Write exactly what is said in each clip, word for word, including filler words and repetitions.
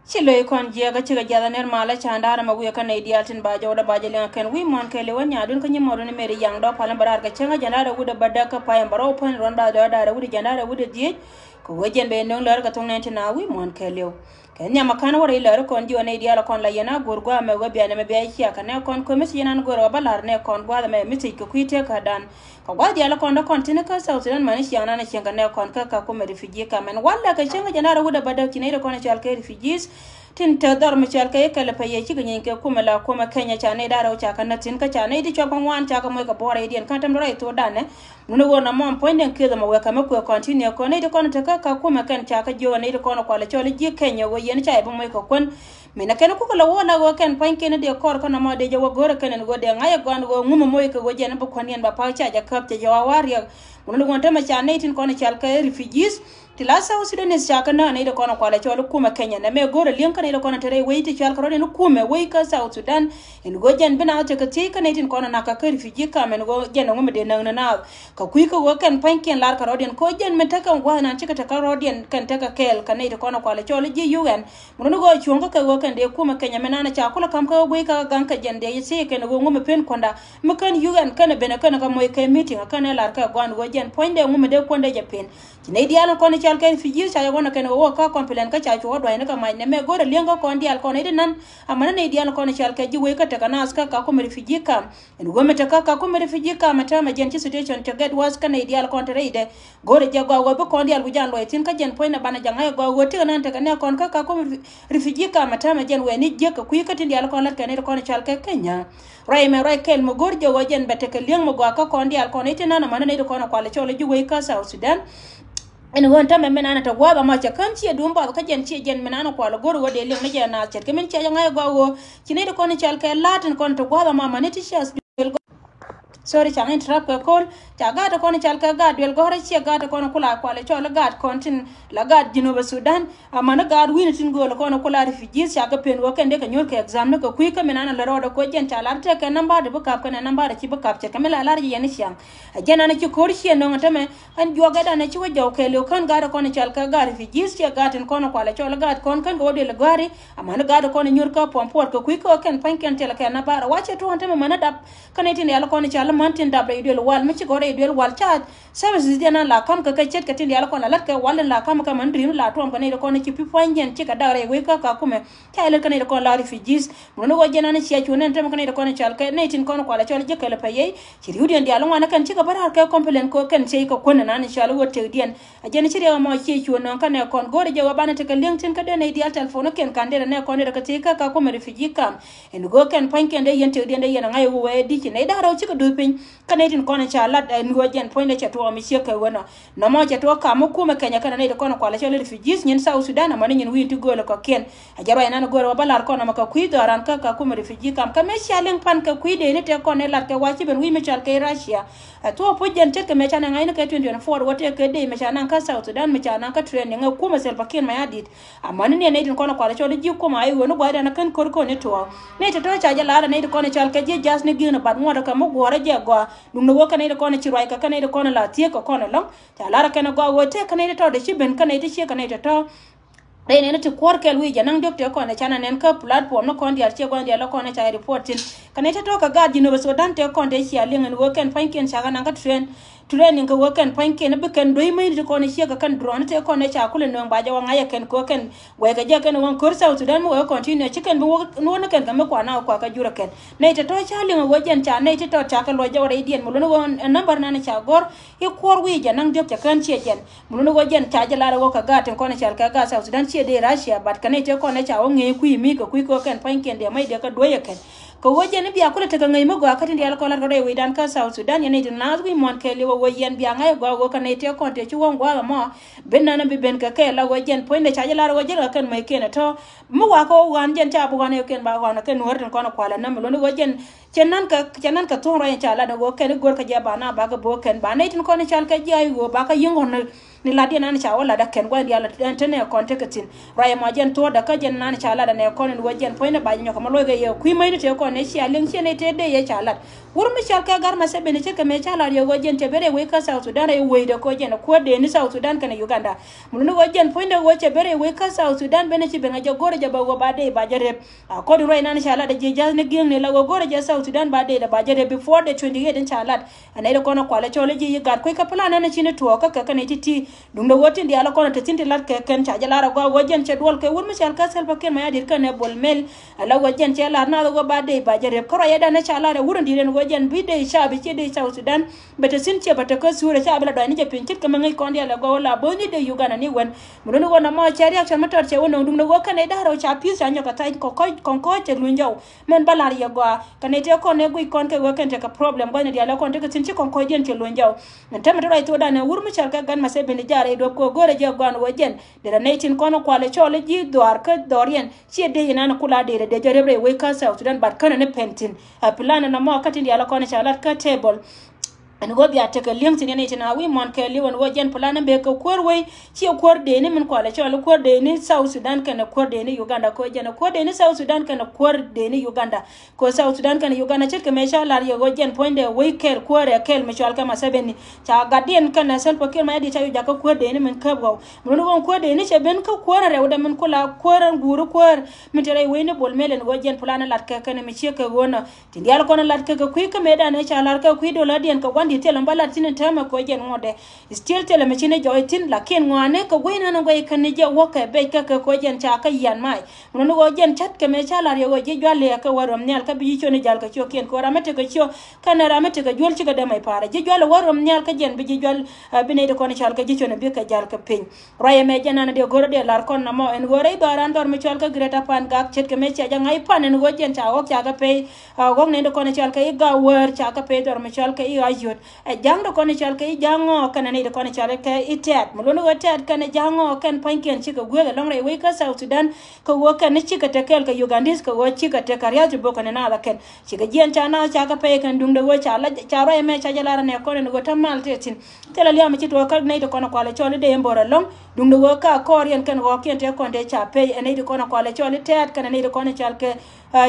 Ci lo̱c kɔn jiɛk kä cikɛ jiath a ner malä ca̱a̱n da̱rä mɛ wi̱i̱ kä nɛy diaal tin ba jɔwdä ba jɛ liŋ a kɛn wi̱i̱ muɔ̱ɔ̱n kɛɛliw ɛ nyaadun kä nyi mɔɔdun mɛri yaŋ dɔ̱ palä bä raar kɛ cäŋ kä jɛn da̱rä wi̱dɛ bädäk kä pay ɛn bä rɔw päny ruɔ̱n da̱rä da̱rä wi̱dɛ jɛn da̱rä wi̱dɛ dhieec. Kɛ wee jɛn bɛ nöŋ lär kɛ thoŋ nɛn tin a wi̱i̱ muɔ̱ɔ̱n kɛɛliw. Kɛ nhiam a ka̱n wä rɛy lär kɔn ji̱ wä nɛy diaal kɔn la yɛn a go̱r gua̱a̱ mɛ wee bia nɛmɛ bia ciak kɛ nɛ kɔn kömi ci yɛn an go̱r wä bä lar nɛ kɔn gua̱a̱th mɛ mi thiec kɛ kui̱ tëk kä dan. Kɛ gua̱a̱th diaal kɔn dä kɔn tin kä South Sudan mani ciaŋ nan a cieŋ kɛ nɛ kɔn kä Kakuma refugees camp ɛn wal lɛ kɛ cieŋ kä jɛn da̱rä wi̱dɛ bädäk ci nɛy ri kɔn a cɔal kɛ refugees. Tin te dhɔr mi cɔal kɛ i̱ kɛlɛ pɛ yɛ cikɛ nyieeny kɛ kumɛ la kumɛ Kenya ca nɛy da̱rä wä ca kä näk thi̱n kä ca nɛy ti cuɔp kä ŋuan ca kɛ moc kɛ buɔrɛ idiɛn kä tɛm rɛy thok danɛ. Mun wä na mɔm puɔ̱ny den kieth mɛ wek kɛ mi kuɛ continue kɔn nɛy ti kɔn te kä Kakuma kɛn ca kä jiök nɛy ti kɔn kualɛ cɔl ji̱ Kenya wä yɛn ca i̱ bi moc kɛ kuän. Min a kɛn kukɛ lɛ wä la ɣöö kɛn pua̱nykiɛn i̱ dee kɔr kä nɔmɔ dee jɛ wä go̱rä kɛn ɛn ɣöö dee ŋa̱c ɛ gɔan ɣöö ŋumɛ moc kɛ ɣöö jɛn i̱ bi kuän yɛn ba pa̱a̱k ca jɛ käp cɛ jɛ wä wa̱r riɛk. Mun ni ɣöö tämɛ ca nɛy tin kɔn cɔal kɛ refugees. Ti la South Sudanese ca kä nä nɛy ti kɔn kualɛ cɔl kumɛ Kenya nɛ mɛ go̱rä li̱eŋ kä nɛy ti kɔn te rɛy wec ti cɔal kɛ rɔ̱diɛn kumɛ wec kä South Sudan. Ɛn ɣöö jɛn bi naath tekɛ thiec kä nɛy tin kɔn nak kä refugees camp ɛn ɣöö jɛn ɛŋu mi dee näk ni naath. Kɛ kui̱ kä ɣöö kɛn pua̱nykiɛn lar kɛ rɔ̱diɛn kɛ ɣöö jɛn mi tekɛ gua̱a̱th nan cikɛ tekɛ rɔ̱diɛn kɛn tekɛ kɛɛl kɛ nɛy ti kɔn kualɛ cɔl ji̱ U N. Mun ni ɣöö cuɔ̱ŋ kä kɛ ɣöö kɛn dee kumɛ Kenya mi naan ca kulɛ ka̱m kä ɣöö guiy kä gaŋ kɛ jɛn dee thiec kɛn ɣöö ŋu mi pen kuändä. Mi kän U N kɛn ben kɛn kä moc kɛ meeting kɛn lar kɛ gua̱a̱n ɣöö jɛn puɔ̱nydɛ ŋu mi dee kuändɛ jɛ pen. Ci nɛy diaal kɔn cɔal kɛ refugees ca jɛ ɣɔn kɛn ɣöö wä kä complain kä ca cuɔ dua̱cni kɛ mac nɛ mɛ go̱rɛ li̱eŋ kä kɔn diaal kɔn nɛy ti nan. Amäni nɛy diaal kɔn cɔal kɛ ji̱ wec kä tekɛ naath kä Kakuma refugees camp. Ɛn ɣöö mi te kä Kakuma refugees camp ɛ täämɛ jɛn ci situation te get worse kä nɛy diaal kɔn te rɛydɛ. Go̱rɛ jɛ gɔaa ɣöö bi kɔn diaal wi̱c an luɔc thi̱n kä jɛn puɔ̱nydɛ banɛ jɛ ŋa̱c ɛ gɔaa ɣöö tekɛ nan tekɛ nɛ kɔn kä Kakuma refugees camp ɛ täämɛ jɛn wɛɛni jiäk kɛ kui̱ kä tin diaal kɔn la̱t kɛ nɛy ti kɔn cɔal kɛ Kenya. Ruac mɛ ruac kɛl mɛ go̱r jɛ ɣöö jɛn bɛ tekɛ li̱eŋ mɛ gɔaa kä kɔn diaal kɔn i̱ ti nan amäni nɛy ti kɔn kualɛ cɔl ji̱ wec kä South Sudan. Ɛn ɣöö tämɛ mi nan ɛ te gua̱a̱th amɔ cɛ kän ciɛ duun buath kä jɛn ciɛ jɛn mi nan ɛ kualɛ go̱r ɣöö dee li̱eŋ ni jɛ naath ce̱tkɛ min ciɛ jɛ ŋa̱c ɛ gɔaa ɣöö ci nɛy ti kɔn cɔal kɛ la̱t tin kɔn te gua̱a̱th amɔ amäni ti ciɛ duel gɔaa. Sorry, ca interrupt kɛ kol. Ca gaat ti kɔn cɔal kɛ gaat duel gɔ̱rä ciɛ gaat ti kɔn kula kualɛ cɔl gaat kɔn tin la gaat Jinub Sudan. Amäni gaat wi̱n tin gööl kɔn kula refugees ca kɛ pen ɣöö kɛn dee kɛ nyuur kɛ exam ni kɛ kui̱ kä min an a lät rɔɔdɛ koc jɛn ca lat tekɛ nambari bi kap kɛnɛ nambari ci bi kap cɛ kɛ mi la lar jɛ yɛn i̱ ciaŋ. Ɛ jɛn an ci ko̱r ciɛ nöŋ ɛ tämɛ. Ɛn juɔk ɛ dan ɛ ci wä jɔw kɛɛliw kän gaat kɔn cɔal kɛ gaat refugees ciɛ gaat tin kɔn kualɛ cɔl gaat kɔn kän kɛ wä duël ɛ gɔ̱a̱ri. Amäni gaat kɔn nyuur kä puɔ̱n puɔt kɛ kui̱ kä kɛn pua̱nykiɛn thilɛ kɛ nambari wa cɛ tuɔ̱ɔ̱n tämɛ män ɛ dap. Kä nɛy tin diaal kɔn cɔal män tin dap rɛy duël wal mi ci gɔ̱r rɛy duël wal ca. Services diɛn an la ka̱m kɛ kɛ ce̱tkɛ tin diaal kɔn la la̱t kɛ wal in la ka̱m kɛ män ri̱n la tuɔm kɛ nɛy ti kɔn ci pi̱ pua̱ny diɛn cikɛ dak rɛy wec kä Kakuma. Ca ilät kɛ nɛy ti kɔn la refugees. Mun ni wä jɛn an ciɛ cuɔ̱n ɛn tɛm kɛ nɛy ti kɔn cɔal kɛ nɛy tin kɔn kualɛ cɔl ji̱ kɛlɛ pɛ yey. Ci ri̱wdiɛn diaal ŋuan kɛn cikɛ bä raar kɛ complain kɛ kɛn ciey kɛ kuän ɛn an cɔal wä tëkdiɛn. A jɛn ci riɛk ɛmɔ ciɛ cuɔ̱n nɔŋ kɛnɛ kɔn go̱rɛ jɛ wä banɛ tekɛ li̱eŋ tin kä dee nɛy diaal telephone kɛn kan dee nɛ kɔn dee kɛ thiec kä Kakuma refugee camp. Ɛn go̱o̱r kɛn pua̱nykiɛn dee yɛn tëkdiɛn dee yɛn ŋa̱c wä wee di̱c ci nɛy da̱ŋ rɛw cikɛ duth piny. Kä nɛy tin kɔn ca lat ɛn ɣöö jɛn puɔ̱nydɛ cɛ tuɔɔk mi ciek kɛ ɣöö nɔ. Nɔmɔ cɛ tuɔɔk kam mi kumɛ Kenya kɛnɛ nɛy ti kɔn kualɛ cɔl refugees nyin South Sudan amäni nyin wi̱i̱ ti gööl kɔ̱kiɛn. A jɛ ruac nan gööl wä bä la̱r kɔn nɔmɔ kɛ kui̱ dhɔran kä Kakuma refugee camp. Kä mëë cia liŋ pan kɛ kui̱ dee ni tëë kɔn ni lat kɛ wa ci ben wi̱i̱ mi cɔal kɛ Russia. Ɛ thuɔɔk puc jɛn ce̱tkɛ mëë ca nɛ ŋa̱cni kɛ twenty twenty-four wä tëë kɛ dee mëë ca naŋ kä South Sudan mëë ca naŋ kä training ɛ kumɛ Salva Kiir Mayardit. Amäni ni ɛ nɛy tin kɔn kualɛ cɔl ji̱ kumɛ a i̱ ɣöö ni gua̱cdan ɛ kän ko̱r kɔn ni tuɔɔk. Nɛy tɔ̱tɔ̱ ca jɛ la̱r ɛ nɛy ti kɔn cɔal kɛ ji̱ ja̱th ni gi̱i̱n ɛ bat ŋuɔ̱t ɛ kɛ mi guɔ̱ɔ̱r ɛ jɛ gɔaa. Duŋdɛ wä kɛ nɛy ti kɔn ci ruac kɛ kɛ nɛy ti kɔn la thiek kɛ kɔn ɛlɔ̱ŋ. Ca lar kɛn a gɔaa ɣöö tëë kɛ nɛy ti tɔ̱ dee ci ben kɛ nɛy ti ciek kɛ nɛy ti tɔ̱. Rɛy nɛn ti kuɔ̱r kɛɛl wi̱i̱ jɛ naŋ diɔ̱k tëë kɔn ɛ ca na nɛn kä platform ni kɔn diaal ciɛ gua̱n diaal lɔ kɔn ɛ ca report thi̱n. Kɛ nɛy ti tɔ̱ kɛ gaat Jinub Sudan tëë kɔn tëë cia liŋ ɛn ɣöö kɛn pua̱nykiɛn ca kɛ naŋ kä train. Training kɛ ɣöö kɛn pua̱nykiɛn bi kɛn do̱c mäcni ti kɔn ɛ ciek kɛ kɛn drone tëë kɔn ɛ ca kulɛ nööŋ ba jɛ wä ŋa̱c ɛ kɛn kɛ ɣöö kɛn Wɛɛkɛ jɛ kɛn ɣöö ko̱r South Sudan mi wɛɛkɛ continue ci kɛn bi wä nuɔ̱ɔ̱n ni kɛn kɛ mi kuan na wä kuakä jurɛ kɛn. Nɛy tɔ̱tɔ̱ ca liŋ ɛ ɣöö jɛn ca nɛy ti tɔt ca kɛ luɔc jɛ wä rɛydiɛn mi luɔ̱n ɣöö ɛ number nan ca gɔ̱r. I̱ kuɔr wi̱i̱ jɛ naŋ diɔ̱k cɛ kään ciɛ jɛn. Mi luɔ̱n ɣöö jɛn ca jɛ lar ɛ ɣöö kɛ gaat tin kɔn cal kɛ gaat South Sudan ciɛ dee Russia, but kɛ nɛy tëë kɔn ca wä ŋi̱i̱c kui̱ mi kɛ kui̱ kɛ ɣöö kɛn pua̱nykiɛn dee mac dee kɛ duec ɛ kɛn. Kɛ ɣöö jɛn i̱ bia kulɛ tekɛ ŋäc mi gɔaa kä tin diaal kɔn lat kɛ rɛy wi̱i̱dan kä South Sudan yɛn nɛy tin naath wi̱i̱ muɔ̱ɔ̱n kɛɛliw ɛ ɣöö yɛn bia ŋa̱c ɛ gɔaa ɣöö kɛ nɛy tëë kɔn tëë ci wä ŋuaak ɛmɔ. Bi nɛn bi ben kɛ kɛɛl la ɣöö jɛn puɔ̱nydɛ ca jɛ lar ɣöö jɛ kɛ kɛn mec kiɛn ɛ tɔ̱. Mi wakä wä ɣɔ̱a̱n jɛn ca bi ɣɔ̱a̱n ɛ kɛn ba ɣɔ̱a̱n ɛ kɛn nuäär tin kɔn ɛ kualɛ nä mi luɔ̱n ɣöö jɛn cɛ nan kɛ, cɛ nan kɛ thuɔ̱ŋ ruac in ca lat ɛ ɣöö kɛn i̱ go̱r kɛ jɛ ba na bakɛ bo̱o̱k kɛn ba nɛy tin kɔn in cal kɛ ji̱ ay ɣöö bakɛ yi̱ŋ ɣɔ̱n ni. Ni lat yɛn nan ca wä lat ɛ kɛn gua̱n diaal ɛn te nɛ kɔn tekɛ thi̱n. Ruac ɛmɔ jɛn thuɔ̱ɔ̱dɛ kä jɛn nan ca lat ɛ nɛ kɔn in wä jɛn puɔ̱nydɛ ba jɛ nyɔk ɛmɔ luɔ̱c kɛ yɛ kui̱ mäcni tëë kɔn ɛ cia liŋ ciɛ nɛ tëë dee yɛ ca lat. Wur mi cɔal kɛ Gar Museveni ce̱tkɛ mëë ca lat yɛ ɣöö jɛn cɛ ben rɛy wec kä South Sudan rɛy wecdɛ kɛ ɣöö jɛn ɛ kuäär dee ni South Sudan kɛnɛ Uganda. Mun ni ɣöö jɛn puɔ̱nydɛ ɣöö cɛ ben rɛy wec kä South Sudan ben ɛ ci ben ɛ jɛ go̱rɛ jɛ ba ɣöö ba dee ba jɛ rep. A kɔn in ruac nan ca lat ɛ ji̱ ja̱th ni gi̱eŋni la ɣöö go̱rɛ jɛ South Sudan ba dee dee ba jɛ rep before the twenty eight in ca lat. Ɛ nɛy ti kɔn ɛ kualɛ cɔl i̱ ji̱ yi gat kui̱ kä plan ɛn ɛ ci ni tuɔɔk kä kɛ kɛ nɛy ti̱ti̱. Duundɛ ɣöö tin diaal ɛ kɔn ɛ te thi̱n ti lat kɛ kɛn ca jɛ lar ɛ gɔaa ɣöö jɛn cɛ duɔl kɛ wur mi cɔal kä Salva Kiir Mayardit kɛnɛ Bol Mel. Ɛ la ɣöö jɛn cɛ lar naath ɛ ɣöö ba dee ba jɛ rep kä ruac ɛ dan ɛ ca lar ɛ wur in di̱i̱t ɛn ɣöö jɛn bi dee ca bi ci dee South Sudan. Bɛ te thi̱n ciɛ bɛ te kä thuurɛ ca bi la dɔ̱a̱c ni jɛ piny ce̱tkɛ mi ŋäc kɔn diaal ɛ gɔaa ɣöö la bo̱o̱th ni dee Uganda ni wän. Mi luni ɣöö nɔmɔ cɛ reaction mi tɔt cɛ wä nöŋ duundɛ ɣöö kɛnɛ i̱ da̱r ɛ ca pi̱i̱th ca nyɔk ɛ tha̱a̱c kɔn kɔc kɔn kɔc cɛ luny jɔw. Mɛn bä la̱r yɛ gɔaa kɛ nɛy tëë kɔn ɛ guic kɔn kɛ ɣöö kɛn tekɛ problem gua̱thni diaal ɛ kɔn tekɛ thi̱n ci kɔn kɔcdiɛn ci luny jɔw. Ɛn täämɛ te ruac thokdan ɛ wur mi cɔal kɛ Gan Museveni ja̱a̱r rɛy duɔ̱p kɛ ɣöö go̱rɛ jɛ gɔaa ɛn ɣöö jɛn derɛ nɛy tin kɔn ɛ kualɛ cɔl i̱ ji̱ dhɔaar kä dhɔriɛn ciɛ dee inani kula derɛ dee jɛ rep rɛy wec kä South Sudan but känɛ ni pɛn thi̱n. Ɛ plan ɛn ɛmɔ kä tin diaal ɛ kɔn ɛ ca lat kä table. Ɛn ɣöö bia tekɛ li̱eŋ thi̱n yɛn i̱ tin a wi̱i̱ muɔ̱n kɛ li̱w ɛn ɣöö jɛn plan in bëë kɛ kuäär wei ciɛ kuäär dee ni min kualɛ cɔl i̱ kuäär dee ni South Sudan kɛnɛ kuäär dee ni Uganda kɛ ɣöö jɛn ɛ kuäär dee ni South Sudan kɛnɛ kuäär dee ni Uganda. Kɛ ɣöö South Sudan kɛnɛ Uganda ce̱tkɛ mëë ca lar yɛ ɣöö jɛn puɔ̱nydɛ wec kɛɛl kuäär ɛ kɛɛl mi cɔal kɛ Museveni ca gatdiɛn kɛnɛ Salva Kiir Mayardit ca yuc jakä kuäär dee ni min käp ɣɔw. Mi luni ɣöö kuäär dee ni cɛ ben kä kuäär in rɛwdɛ min kula kuäär in guuri kuäär min te rɛy wec ni Bol Mel ɛn ɣöö jɛn plan in lat kɛ kɛnɛ mi ciek kɛ ɣöö nɔ. Tin diaal kɔn lat kɛ kɛ kui̱ kä mëëdan ëë ca lar kɛ kui̱ dollar diɛn kɛ gua̱n di̱t thilɛ mi bä lat thi̱n in täämɛ kɛ ɣöö jɛn ŋuɔ̱tdɛ. Still thilɛ mi ci ni jɔɔc thi̱n lakin ŋɔaani kɛ gui̱n nän in guɛc kɛn ni jɛ wäk kɛ bec kɛ kɛ kɛ ɣöö jɛn ca kä yian mac. Ŋuɔ̱t ni ɣöö jɛn ca̱tkɛ mëë ca lar yɛ ɣöö ji̱ jual liɛɛk kɛ wä ruɔ̱m nhial kä bi ji̱ ciö ni jal kɛ ciö kiɛn kɛ ɣöö ram mi tekɛ ciö kɛnɛ ram mi tekɛ juöl cikɛ dee mac pa̱a̱rä ji̱ jual wä ruɔ̱m nhial kä jɛn bi ji̱ jual. Bi nɛy ti kɔn i̱ cɔal kɛ ji̱ ciö ni bikɛ jal kɛ piny. Ruac ɛmɛ jɛn an dee go̱r dee lar kɔn namɔ ɛn ɣöö rɛy dhɔaaran dhɔr mi cɔal kä Greater Pangak ce̱tkɛ mëë cia jɛ ŋa̱c pan ɛn ɣöö jɛn ca ɣɔ̱k ca kɛ pɛy. Ɣɔ̱k nɛy ti kɔn cɔal kɛ i̱ Gawär ca kɛ pɛy dhɔr mi cɔal kɛ i̱ Ayot. Ɛ ja̱ŋ ti kɔn cɔal kɛ i̱ Ja̱ŋ Ŋɔɔk kɛnɛ nɛy ti kɔn cɔal kɛ i̱ Tɛ̈t mi luni ɣöö Tɛ̈t kɛnɛ Ja̱ŋ Ŋɔɔk kɛn pua̱nykiɛn cikɛ gui̱eth ɛlɔ̱ŋ rɛy wec kä South Sudan. Kɛ ɣöö kɛn ni cikɛ te kɛɛl kɛ Ugandese kɛ ɣöö cikɛ te kɛ ria̱th ti bok kɛnɛ naath ɛ kɛn. Cikɛ jiɛn ca naath ca kɛ pɛy kɛn duŋdɛ ɣöö ca la ca ruac ɛmɛ ca jɛ lar ɛnɛ kɔn ɛn ɣöö te mal tëë thi̱n. Thilɛ lia̱a̱ mi ci tuɔɔk kä nɛy ti kɔn ɛ kualɛ cɔl i̱ dee in bo̱r ɛlɔ̱ŋ. Duŋdɛ ɣöö ka kɔɔr yɛn kɛn ɣɔɔkiɛn tëë kɔn tëë ca pɛy ɛ nɛy ti kɔn ɛ kualɛ cɔl i̱ Tɛ̈t kɛnɛ nɛy ti kɔn ɛ cɔal kɛ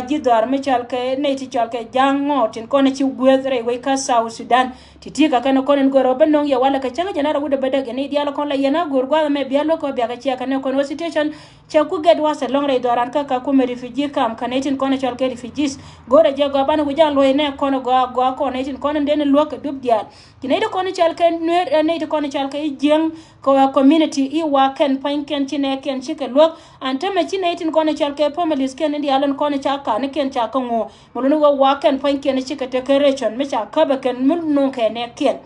ji̱ dhɔaar mi cɔal kɛ nɛy ti cɔal kɛ Ja̱ŋ Ŋɔɔk tin kɔn ɛ ci guieth rɛy wec kä South Sudan. Ti̱ti̱ kɛ kɛn kɔn in go̱r ɛ bä nöŋ yɛ walɛ kɛ cäŋ jɛn a rɛ wut ɛ bä däk yɛn i̱ diaal kɔn la yɛn a go̱r gua̱a̱th ɛmɛ bia luäk kɛ bia kɛ ciɛ kɛn ɛ kɔn wä situation. Cɛ ku gɛt wath ɛlɔ̱ŋ rɛy dhɔran kä Kakuma refugee camp kɛ nɛy tin kɔn cɔal kɛ refugees. Go̱rɛ jɛ gɔaa banɛ wi̱c a luɔ̱c nɛ kɔn gɔaa gɔaa kɔn nɛy tin kɔn den luäk kɛ dup diaal. Ci nɛy ti kɔn cɔal kɛ Nuer ɛ nɛy ti kɔn cɔal kɛ i̱ Jiɛŋ kɛ community i̱ wa kɛn pua̱nykiɛn ci nɛ kɛn cikɛ luäk. An tämɛ ci nɛy tin kɔn cɔal kɛ families kiɛn in diaal in kɔn ca kan kiɛn ca kä ŋo̱o̱. Mɛ luni wä wa kɛn pua̱nykiɛn cikɛ tekɛ ration mi ca käpɛ kɛn mi nuŋ kɛ nɛ kiɛn.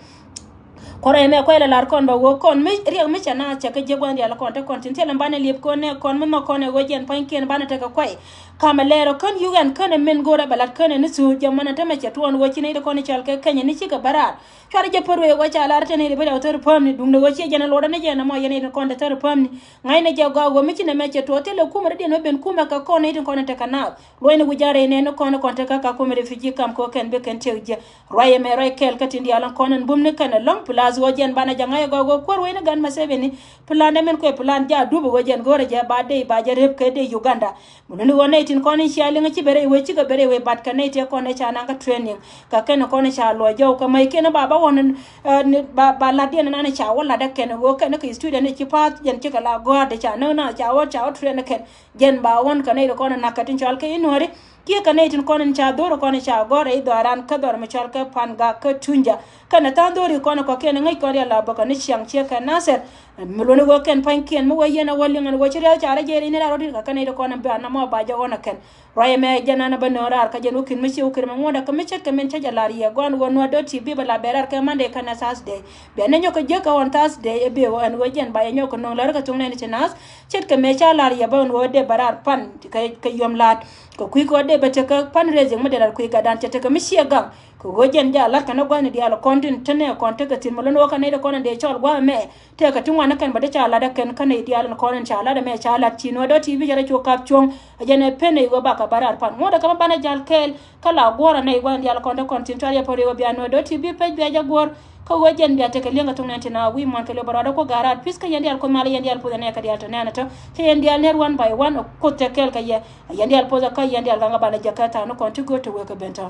Kɔrɛ mɛ kuɛl ɛ lar kɔn bɛ wee kɔn mi riɛk mi cɛ na cɛ kɛ jiɛk gua̱n rial kɔn te kɔn tin thilɛ banɛ liep kɔn nɛ kɔn mi nhɔk kɔn ɛ wee jɛn pua̱nykiɛn banɛ tekɛ kuay. Kamɛ lɛɛr ɔ kän yuk ɛn kän ɛ min go̱rɛ bɛ lat kän ɛ ni thuuk jɛ mɔnɛ te mɛ cɛ tuɔɔn wee ci nɛy ti kɔn cɔl kɛ Kenya ni cikɛ bɛ raar. Cuarɛ jɛ pär wee wee ca lar te nɛy ti bɛ rɛw thär pämni duundɛ wee ciɛ jɛn ɛ luɔtdɛ ni jɛn ɛmɔ yɛn nɛy ti kɔn te thär pämni. Ŋa̱cnɛ jɛ gɔaa wee mi ci nɛ mɛ cɛ tuɔɔk thilɛ kumɛ rɛdiɛn wee ben kumɛ kɛ kɔn nɛy ti kɔn tekɛ naath. Luɔ̱cni wi̱c ja̱ rɛy nɛɛni kɔn kɔn te kä Kakuma refugee camp kɛ kɛn bi kɛn tiɛk jiɛ. Ruac ɛmɛ ruac kɛɛl kä tin diaal in kɔn in bum ni kɛn ɛlɔ̱ŋ, plus ɣöö jɛn banɛ jɛ ŋa̱c ɛ gɔaa ɣöö kuäär wecni Gan Museveni. Plan dɛ min kuɛ plan jɛ a dup ɣöö jɛn go̱o̱rɛ jɛ ba dee ba jɛ rep kɛ dee Uganda. Mun ni ɣöö nɛy tin kɔn in cia liŋ ci ben rɛy wec cikɛ ben rɛy wec but kɛ nɛy tëë kɔn in ca naŋ kä training. Kɛ kɛn kɔn in ca luɔc jɔw kɛ mäc kiɛn ba ba ɣɔn, eh, ni ba, ba lat diɛn in an ca wä lat ɛ kɛn ɣöö kɛn kɛ student in ci pa̱a̱th jɛn cikɛ la gɔ̱a̱r dee ca näk na ca wä ca wä train ɛ kɛn. Jɛn ba ɣɔn kɛ nɛy ti kɔn in nakä tin cɔal kɛ i̱ Nuääri. Kiɛ kɛ nɛy tin kɔn in ca dho̱r kɔn in ca gɔ̱r rɛy dhɔaaran kä dhɔr mi cɔal kɛ Pangak kä Tunja. Kɛnɛ tha̱a̱ŋ dho̱ri kɔn in kɔ̱kiɛn in ŋäc kɔn rial a bä kɛ ni ciaŋ ciɛ kɛ Nasir. Mi luɔ̱ni wee kɛn pa̱nykiɛn mi wee yɛn a wä liŋ ɛn wee ci rial ca rɛy jɛɛr in in ral rɔ̱t in kɛ kɛ nɛy ti kɔn in bɛ a namɔ ba jɛ ɣɔn ɛ kɛn. Ruac ɛmɛ jɛn an a bä nööŋ raar kä jɛn wä ki̱n mi ci wä ki̱n mi ŋuɔ̱t ɛ kɛ mi ce̱tkɛ min cä jɛ lar yɛ gua̱n wä Nuääri dot T V bɛ la bɛ raar kɛ Monday kɛnɛ Thursday. Bia ni nyɔk kɛ jiäk kɛ ɣɔn Thursday ɛ bee wä ɛn wee jɛn ba yɛ nyɔk kɛ nööŋ lär kɛ thuŋ nɛn ci naath. Ce̱tkɛ mëë ca lar yɛ bä ɛn ɣöö dee bɛ raar pan kɛ, kɛ yom la̱a̱t. Kɛ kui̱ kɛ ɣöö dee bɛ tekɛ pan raising mi dee lar kui̱ gatdan cɛ tekɛ mi ciɛ gaŋ. Kɛ ɣöö jɛn jaa la̱t kɛn ɛ gua̱thni diaal kɔn tin te nɛ kɔn tekɛ thi̱n mi lon ɣöö kɛ nɛy ti kɔn in dee cɔl gua̱a̱th ɛmɛ. Tëëkɛ ti ŋuan ɛ kɛn bä dee ca la̱t ɛ kɛn kä nɛy diaal in kɔn in ca la̱t ɛmɛ ca la̱t ci nuɔ̱ɔ̱dä ti bi cɛ rɔ cu kap cuɔ̱ŋ. Ɛ jɛn ɛ pen ɛ ɣöö bakɛ bä raar pan ŋuɔ̱t ɛ kɛ bä banɛ jal kɛɛl. Kä la guɔ̱ɔ̱r ɛ nɛy gua̱thni diaal kɔn te kɔn thi̱n cuarɛ pär ɛ ɣöö bia nuɔ̱ɔ̱dä ti bi pec bia jɛ guɔ̱ɔ̱r. Kä ɣöö jɛn bia tekɛ li̱eŋ kɛ thok nɛn ti na wi̱i̱ muɔ̱ɔ̱n kɛ lo̱ bɛ ruaadɛ kuɔ ga̱raar pi̱th kä yɛn diaal Kuoth mal yɛn diaal puɔth ɛnɛ kɛ diaal tɔ nɛn tɔ. Kä yɛn diaal nɛr wan by wan Kuoth tɛ kɛɛl kɛ yɛ. Yɛn diaal puɔth ɛ kä yɛn diaal gaŋ ɛ banɛ jɛ kɛ tha̱a̱ŋ ni kɔn ti gööt ti wek kɛ ben tɔ.